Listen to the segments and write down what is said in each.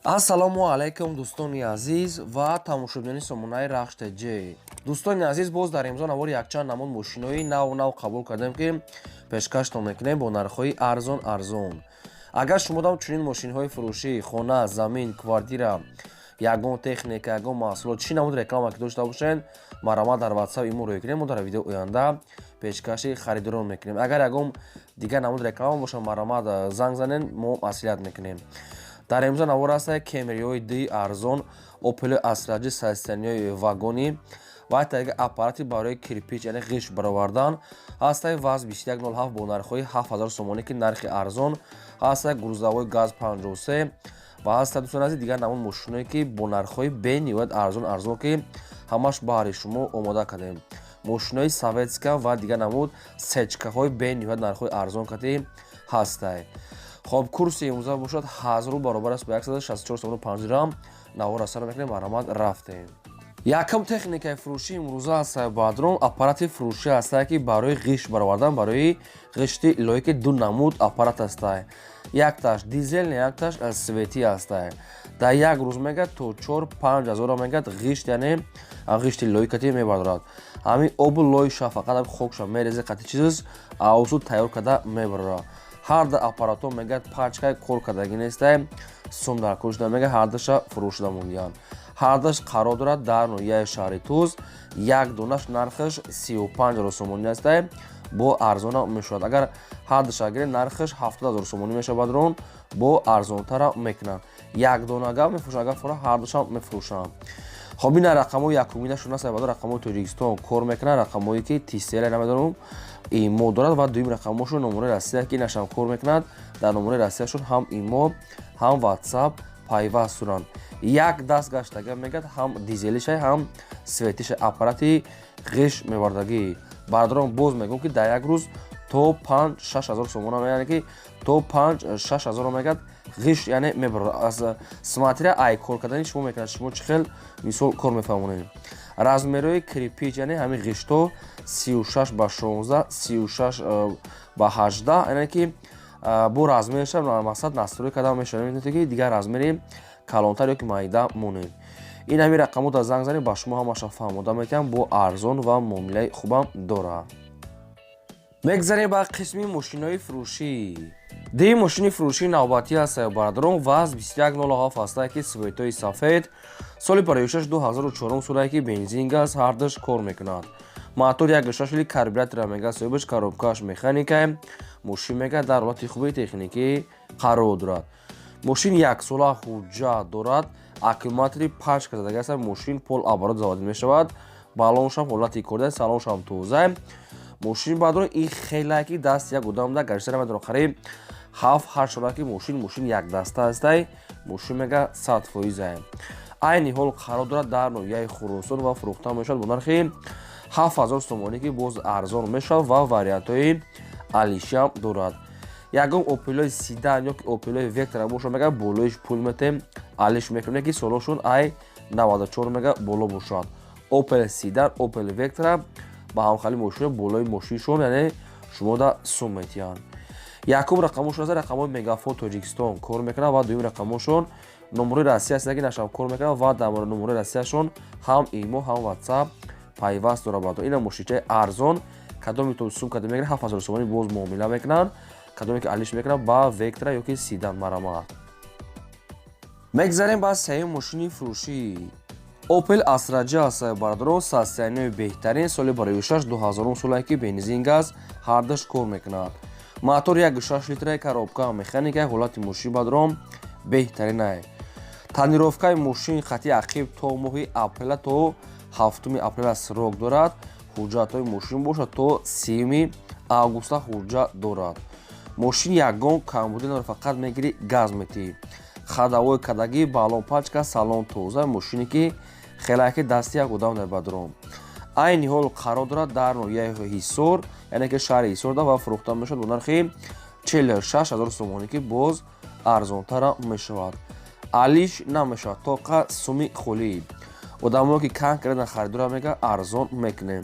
Ассалому алайкум, дӯстони азиз ва тамошобинони сомонаи Рахш ТЖ. Дӯстони азиз, боз дар имзо навори якчанд намуд мошинои нав нав қабул кардем, ки пешкаштон мекунем бо нархҳои арзон арзон. Агар шумо чунин мошинҳои фурӯшӣ, хона, замин, квартира, ягон техника, ягон маҳсулот, чӣ намуд реклама ки дошта бошед, марҳамат, дар WhatsApp имо рӯй кунем, мо дар видео оянда пешкаши харидорон мекунем. Агар ягон дигар намуд реклама бошад, марҳамат, занг занен, мо маслиҳат мекунем. Дар имрӯза навор ҳаста Кемриҳои ди арзон, Опели Астра Ҷи состояниҳои вагони ва ҳатто аппарати барои кирпич, яъне ғишт баровардан ҳастаи ВАЗ 2107 бо нархҳои 7000 сомонӣ, ки нархи арзон ҳастаи, грузовой ГАЗ 53 ва ҳаста, дӯстони азиз, дигар намуд мошиное, ки бо нархҳои бениҳоят арзон арзон, ки ҳамаш баҳри шумо омода кардем. Мошинои советский ва дигар намуд сечкаҳои бениҳоят нархҳои арзон кати ҳастай. Хоб, курси имрӯза бошад 1000 баробар аст ба 164 сомону 5 дирам. Навора сар мекунем, марҳамат, рафтем. Якум техникаи фурӯшии имрӯза аст, бадрон, аппарати фурӯшӣ ҳастае, ки барои ғишт баровардан, барои ғишти илоҳӣ, ки ду намуд аппарат ҳастае: якташ дизельный, якташ светӣ ҳастае. Дар як рӯз мегӯяд то 4-5 ҳазора мегӯяд ғишт, яъне ғишти илоҳӣ кати мебардорад. Ҳамин обу лойша, фақат хокша мерезе қати чизис, авсу тайёр карда мебарорад. Ҳар ду аппаратҳо мегӯяд пачкай кор кардагӣ нестай, сум дар кор шуда, мегӯяд, ҳардуша фурӯшуда мондианд. Ҳардуш қарор дорад дар ноҳияи шаҳри Туз. Як донаш нархаш 35 000 сомонӣ ҳастай, бо арзона мешавад. Агар ҳардуша гиред, нархаш 70 000 сомонӣ мешавад. Рон бо арзонтара мекунанд. Як донага мефурӯшанд, агар фура ҳардушам мефурӯшанд. Хоб, ина рақамҳои якуминашон аст, рақамҳои Тоҷикистон кор мекунанд, рақамҳое ки Тисела намедонам ИМО дорад, ва дуюм рақамҳошон номерои Россия, ки инашам кор мекунад. Дар номерои Россияшон ҳам ИМО, ҳам WhatsApp пайваст доранд. Як даст гаштага мегӯяд, ҳам дизелишай, ҳам светишай, аппарати ғиш мевардагӣ. Бародарон, боз мегӯм, ки дар як рӯз то 5-6 ҳазор сомона, яъне ки то 5-6 ҳазоро мегӯяд ғиш, яъне мебарад. Аз смотря ай кор кардани шумо мекунад, шумо чӣ хел мисол кор мефаҳмонед. Размерҳои кирпич, яъне ҳамин ғиштҳо, 36 ба 16, 36 ба 18, яъне ки бо размерша мақсад настрой карда мешавад, метавонед ки дигар размери калонтар ё ки майда монед. Ин ҳамин рақамҳо дар занг занед, ба шумо ҳамаша фаҳмода метиҳам, бо арзон ва муомилаи хубам дорад. Мегзарем ба қисми мошинои фурӯшӣ. Дии мошини фурӯшии навбатӣ аст, бародарон, ВАЗ 2107 ҳастае, ки цветои сафед, соли 56 2004 солае, ки бензин, газ ҳардуш кор мекунад. Мотор 1,6 литр, карбюратора мега соҳибаш, коробкааш механикае. Мошин мега дар ҳолати хуби техникӣ қарор дорад. Мошин яксола ҳуҷҷат дорад, аккумулятори пачка задага аст. Мошин полуоборот заводить мешавад, баллоншам ҳолати корда, салоншам тоза. Мошин, баъдон, ин хелае ки даст як одам да гашта намедонам, қариб 7-8 сола ки мошин якдаста ҳастай. Мошин мега 100%-ае. Айни ҳол қарор дорад дар ноҳияи Хуросон ва фурӯхта мешавад бо нархи 7000 сомонӣ, ки боз арзон мешавад ва вариантҳои алишиам дорад. Ягон Опелои седан ё ки Опелои Вектора бошад, мега болоиш пул метем, алиш мекунем, ки солошон ай 94 мега боло бошад. Опел седан, Опел Вектора ба ҳамхали мошино болои мошиншон, яъне шумо да сум метиҳанд. Якум рақамошон аст, рақамҳои Мегафон Тоҷикистон кор мекунад, ва дуюм рақамошон номерои Россия аст, ки нашам кор мекунад, ва дар номерои Россияшон ҳам ИМО, ҳам WhatsApp пайваст дорад. Бардор, ина мошинчаи арзон, кадоме то сум када мегирад, 7000 сомонӣ боз муомила мекунанд. Кадоме ки алиш мекунад ба Вектора ё ки седан, марҳамат. Мегзарем ба сеюм мошини фурӯшӣ. Опел Астра Ҷ аст, бародарон, состояниҳои беҳтарин, соли 56 2000 солае, ки бензин, газ ҳардуш кор мекунад. Мотор 1,6 литраи, коробка механика. Ҳолати мошин, бародарон, беҳтаринае. Тонировкаи мошин хати ақиб то моҳи апрела, то 7 апрела срок дорад. Ҳуҷҷатҳои мошин бошад, то 30 августа ҳуҷҷат дорад. Мошин ягон камбудӣ надорад, фақат мегирӣ, газ метиҳӣ. Ходовой кадагӣ, баллон пачка, салон тоза. Мошине ки хелаки дасти як одам дар, бародарон, айни ҳол қарор дорад дар ноҳияи Ҳисор, яъне ки шаҳри Ҳисорда, ва фурӯхта мешавад бо нархи 46 000 сомонӣ, ки боз арзонтара мешавад. Алиш намешавад, тоқа суми холӣ. Одамое ки конкретно харидора, мега арзон мекунем.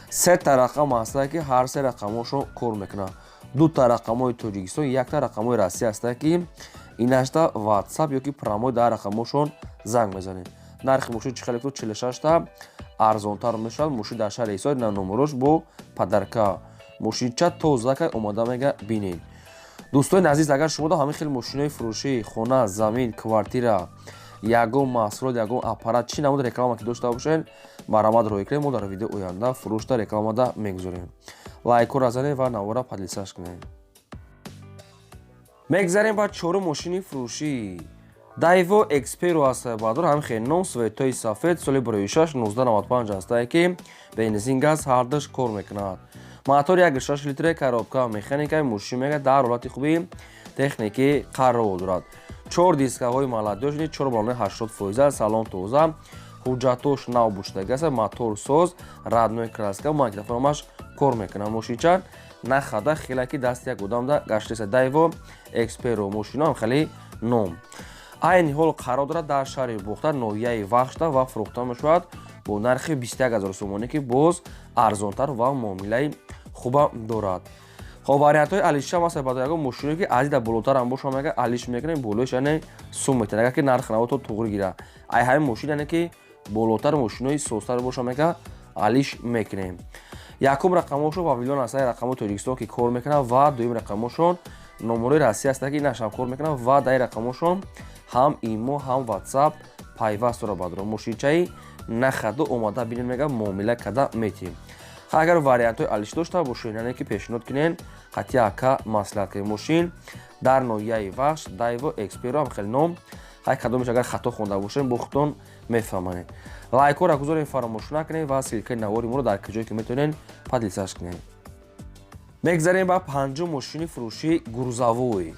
Сета рақам ҳастае, ки ҳар се рақамҳошон кор мекунанд: дута рақамҳои Тоҷикистон, якта рақамҳои Россия ҳастае, ки Инашда WhatsApp ёки прямой дар рақамошон занг мезанед. Нархи мошин чӣ хеле 46та арзонтар мешавад. Мошин дар шаҳри Ҳисор, на номерош бо подарка. Мошинча тоза омада мега, бинед. Дӯстони азиз, агар шумо ҳамин хел мошинои фурӯшӣ, хона, замин, квартира, ягон маҳсулот, ягон аппарат, чӣ намуд реклама ки дошта бошед, марҳамат, роҳӣ кунед. Мо дар видео оянда фурӯшта рекламада мегузорем. Лайкҳоро занед ва навора поделиться кунед. Мегзарем ба чорум мошини фурӯшӣ. Дайво Эксперо аст, баъдор, ҳамин хел ном, цветои сафед, соли 2006, 1995 ҳастае, ки бензин, газ ҳардаш кор мекунад. Мотор 1,6 литре, коробка механика. Мошин мега дар ҳолати хуби техникӣ қарор дорад. Чор дискаҳои молодёжный, чор балони 80%, салон тоза, ҳуҷҷатош нав буштаги аст, мотор соз, родной краска, магнитофонаш кор мекунад. Мошинча нахада, хеле ки дасти як одамда гаштеса. Дайво Эксперо мошиноам хеле ном. Айни ҳол қарор дорад дар шаҳри Бохтар, ноҳияи Вахшда, ва фурӯхта мешавад бо нархи 21 000 сомонӣ, ки боз арзонтар ва муомилаи хуба дорад. Хоб, вариантҳои алишам аст, баъд ягон мошиное ки азида болотарам боша, мега, алиш мекунем, болоиш, яъне сум метавон, агар ки нарх навото туғри гира. Ай ҳамин мошин, яъне ки болотар мошинои созтар боша, мега, алиш мекунем. Якум рақамошон Вавилон аст, рақамои Тоҷикистон, ки кор мекунад, ва дуюм рақамошон номерои Россия аст, ки инашам кор мекунад, ва дар рақамошон ҳам имо, ҳам Ватсап пайваст дорад. Баъдро мошинчаи нахаду омада бинед, мега, муомила карда метиҳем. Агар вариантҳои алиш дошта бошед, яъне ки пешниҳод кунед, қатъи ака маслиҳат кунед. Мошин дар ноҳияи Вахш, Дайво Эксперо, ҳам хеле ном. Ҳай, кадомеш агар хато хонда бошем, бо худтон мефаҳманед. Лайкҳоро гузоред, фаромӯш накунед ва ссылкаи навори моро дар куҷое ки метавонед, поделиться кунед. Мегзарем ба панҷум мошини фурӯшӣ, грузовой.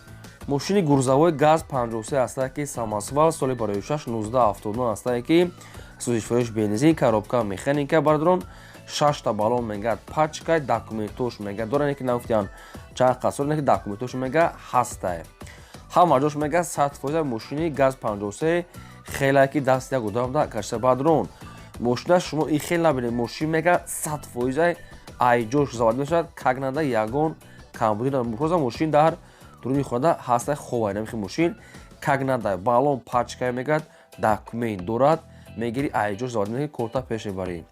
Мошини грузовой ГАЗ 53 ҳастае, ки самосвал, соли 2006, 1979 ҳастае, ки сӯзишвориш бензин, коробка механика. Бардорон, шашта баллон мегӯяд пачка, документош мега доране, ки нагуфтиян чанд қасор, ки документош мега ҳастае, ҳама ҷош мега 100%. Мошини ГАЗ 53 хеле ки даст як одамда гашта. Бадрон, мошина шумо и хел набинед, мошин мега 100% ай ҷош завод мешавад, как надо, ягон камбудӣ надорад. Мошин дар дуруни хонада ҳаста, ховай намихи, мошин как надо, баллон пачка, мегӯяд, документ дорад, мегири, ай ҷош завод мекунӣ, корта пеш мебарӣ.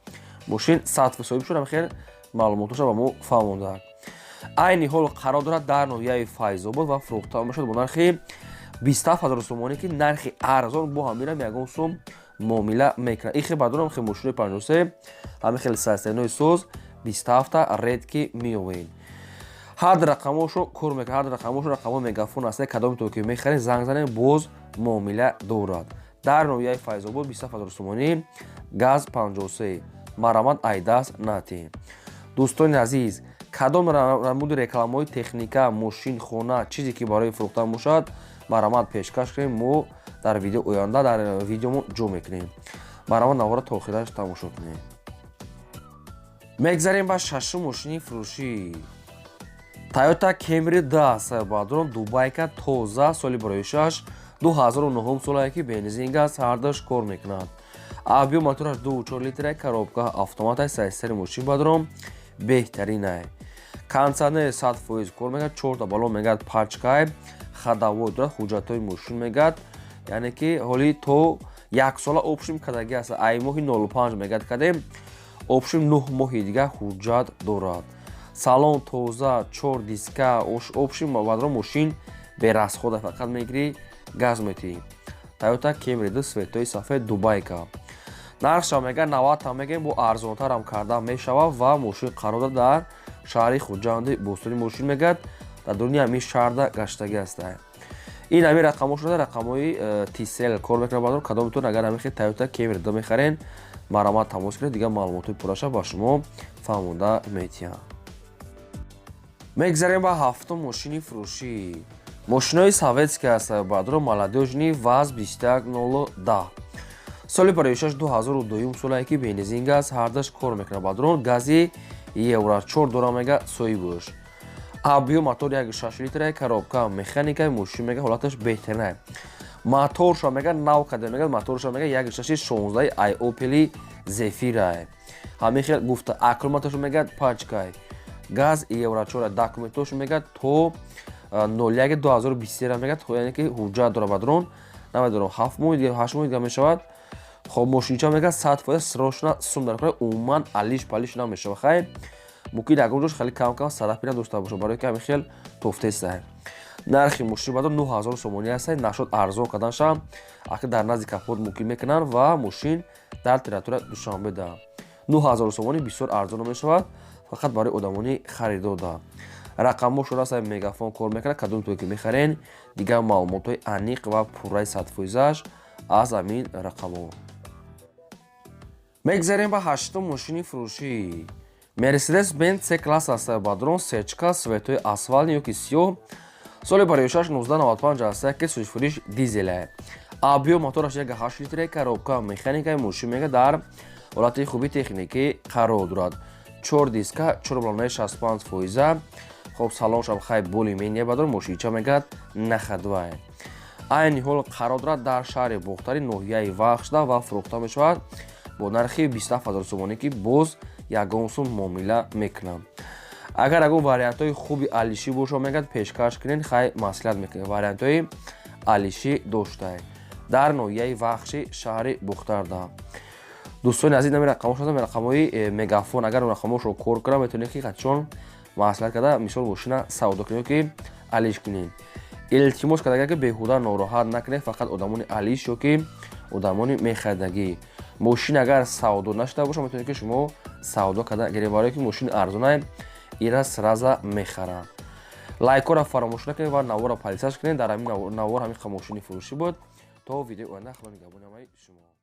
Мошин 100% соҳиб шуд, хел маълумотоша ба мо фаҳмонда. Айни ҳол қарор дорад дар ноҳияи Файзобод ва фурӯхта мешавад бо нархи 27 000 сомонӣ, ки нархи арзон, бо ҳаминам ягон сум муомила мекунад. Ихе бадорам, хе мошинои 53 ҳамин хеле состояниеи соз, 27та редки меовед. Ҳар рақамошо кор мекунад, ҳар рақамошо рақамҳои мегафон аст. Кадоме ки мехаред, занг занед, боз муомила дорад. Дар ноҳияи Файзобод, 27 000 сомонӣ, ГАЗ 53. Марҳамат, айдаст натиҳем. Дӯстони азиз, кадом намуди рекламаҳои техника, мошин, хона, чизе ки барои фурӯхтан бошад, марҳамат, пешкаш кунем. Мо дар видео оянда дар видеомо ҷо мекунем. Марҳамат, навора то охираш тамошо кунем. Мегзарем ба шашум мошини фурӯшӣ. Тойота Кемри да бадрон, дубайка, тоза, соли 2006, 2009 солае, ки бензин, газ ҳардаш кор мекунад. Объём мотораш 2,4 литра, коробка автоматай. Сайсари мошин, бадрон, беҳтаринай. Кондиционер 100% кор мекунад, чорта баллон мегӯяд пачкай, ходовой дорад. Ҳуҷҷатҳои мошин мегӯяд, яъне ки ҳоли то як сола общим кадаги аст, ай моҳи 05 мегӯяд кадем, общим 9 моҳи дига ҳуҷҷат дорад. Салон тоза, чор диска, общим, бадрон, мошин берасхода, фақат мегирӣ, газ метиҳӣ. Тойота Кемри ду, цветои сафед, дубайка. Нархша мега 90 мегӯем, бо арзонтарам карда мешавад. Ва мошин қарор дорад дар шаҳри Хуҷанди Бӯстони. Мошин мегӯяд дар дуруни ҳамин шаҳрда гаштагӣ ҳастад. Ин ҳамин рақамҳо шуда, рақамҳои Тисел кор мекунад. Баъдор, кадомтон агар ҳамин хел Тойота Кемри ду мехарен, марҳамат, тамос кунед, дигар маълумотҳои пурраша ба шумо фаҳмонда метиҳам. Мегзарем ба ҳафтум мошини фурӯшӣ. Мошинои советский аст, баъдро, молодёжный ВАЗ 21010, соли 56, 2002 солае, ки бензин, газ ҳардаш кор мекунад. Баъдрон, гази евро 4 дора, мега соҳибош. Объём мотор 1,6 литра, коробка механика. Мошин мега ҳолаташ беҳтарина. Моторша мега нав када, мега моторша мега 1,6 16 ай Опели Зефира, ҳамин хел гуфта. Аккумуляторшо мега пачкай, газ евро 4, документош мега то 01 2023 мегӯяд, яъне ки ҳуҷҷат дора, бадрон. Намедонам, 7 моҳ дига, 8 моҳ дига мешавад. Хоб, мошинча мегӯяд, 100% срочно сум дар кора, умуман алиш палиш намешавад. Хай, мумкин ягон ҷош хеле кам кам царапина дошта бошад, барое ки ҳамин хел тофтеста. Нархи мошин, бадон, 9000 сомонӣ аст. Нашод арзон карданша, аки дар назди капот мумкин мекунанд. Ва мошин дар территория Душанбе да 9000 сомонӣ бисёр арзон мешавад, фақат барои одамони харидода. Рақамҳошон аст, Мегафон кор мекунад. Кадомтое ки мехарен, дигар маълумотҳои аниқ ва пурраи 100%-аш аз ҳамин рақамҳо. Мегзарем ба ҳаштум мошини фурӯшӣ. Мерседес Бенц С класс аст, бадрон, сечка, цветои асфалтный ёки сиёҳ, соли барои 1995 аст, ки сӯзишфуриш дизеле, объём мотораш 1,8 литре, коробка механикаи. Мошин мега дар ҳолати хуби техникӣ қарор дорад, чор диска, чор балонаи 65 фоиза. Хоб, салоншам хай более-менее, бадор. Мошинча мегӯяд, на ходовая. Айни ҳол қарор дорад дар шаҳри Бохтари, ноҳияи Вахшда, ва фурӯхта мешавад бо нархи 27 ҳазор сомонӣ, ки боз ягон сум муомила мекунам. Агар ягон вариантҳои хуби алишӣ боша, мегӯяд, пешкаш кунед, хай, маслиҳат мекунед. Вариантҳои алишӣ доштае дар ноҳияи Вахши, шаҳри Бухтарда. Дӯстони азиз, нами рақамҳо, рақамҳои Мегафон. Агар рақамҳошро кор кунам, метавонед ки чон маслиҳат карда, мисол, мошина савдо кунед ки алиш кунед. Илтимос карда, ки беҳуда нороҳат накунед, фақат одамони алиш ё ки одамони мехаридагӣ. Мошин агар савдо нашуда боша, метавонед ки шумо савдо карда гиред, барое ки мошини арзонае, ира сразу мехаранд. Лайкҳоро фаромӯш накунед ва наворро подписаться кунед. Дар ҳамин навор ҳамин мошини фурӯшӣ буд. То видеои оянда, Худо нигаҳбони ҳамаи шумо.